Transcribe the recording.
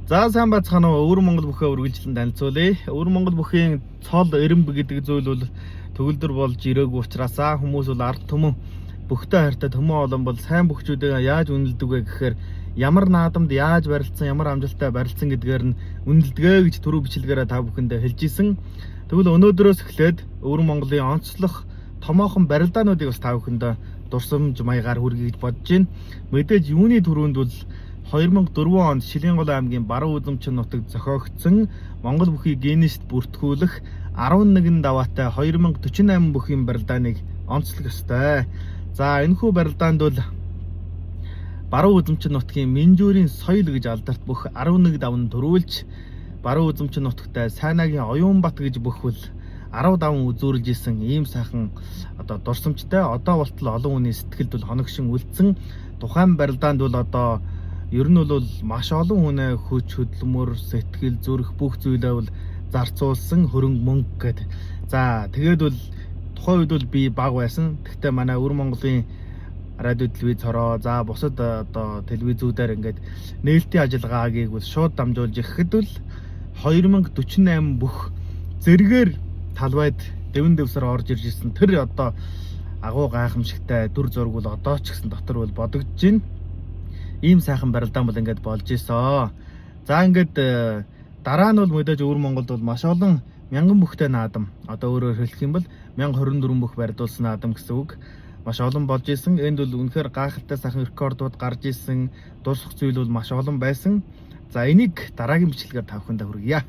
За, сайн байцгаана уу? Өвөр Монгол бүхээ үргэлжлэн танилцуулъя. Өвөр Монгол бүхийн цол эренб гэдэг зүйл бол төгөлдөр болж ирээгүй учраас хүмүүс бол ард түмэн бөхтэй хайртай төмөн олон бол сайн бөхчүүдээ яаж үнэлдэг вэ гэхээр ямар наадамд яаж барилцсан, ямар амжилттай барилцсан гэдгээр нь үнэлдэгэ гэж түрүү бичлэгээрээ та бүхэндээ хэлж исэн. Тэгвэл өнөөдрөөс эхлээд Өвөр Монголын онцлог томоохон барилдаануудыг бас та бүхэндээ дурсамж маягаар хүргэе гэж бодож байна. Мэдээж юуны түрүүнд бол 2004 онд Шилийн гол аймгийн Баруун Үзэмчин нутагт зохиогдсон Монгол бүхий Гиннест бүртгүүлэх 11 даваатай 2048 бүхийн барилдааныг онцлох ёстой. За, энэхүү барилдаанд бол Баруун Үзэмчин нутгийн Менжүүрийн соёл гэж алдарт бүх 11 давн төрүүлж, Баруун Үзэмчин нутагтай Сайнагийн Оюунбат гэж бүхвэл 10 давн үзүүрлж исэн ийм сайхан одоо дурсамжтай, одоо болтол олон хүний сэтгэлд бол хоногшин үлдсэн тухайн барилдаанд бол одоо ер нь бол маш олон хүнээ хүч хөдөлмөр, сэтгэл, зүрх бүх зүйлээ бол зарцуулсан хөрөнгө мөнгө гэдэг. За, тэгээд бол тухайн үед бол би бага байсан. Гэхдээ манай Өвөр Монголын радио телевиз хороо, за, бусад одоо телевизүүдээр ингээд нээлтийн ажиллагаагийг бол шууд дамжуулж ирэхэд бол 2048 бүх зэрэгээр талбайд дэвэн дэвсээр орж ирж исэн тэр одоо агуу гайхамшигтай дүр зураг бол одоо ч гэсэн дотор бол бодогдож байна. Ийм сайхан барилдаан бол ингээд болж исэн. За, ингээд дараа нь бол мэдээж Өвөр Монголд бол маш олон мянган бүхтэй наадам, одоо өөрөөр хэлэх юм бол 1024 бүх барьдуулсан наадам гэсэн үг, маш олон болж исэн. Энд бол үнэхээр гайхалтай сайхан рекордууд гарч исэн, дурсах зүйл бол маш олон байсан. За, энийг дараагийн бичлэгээр та бүхэндээ хүргье.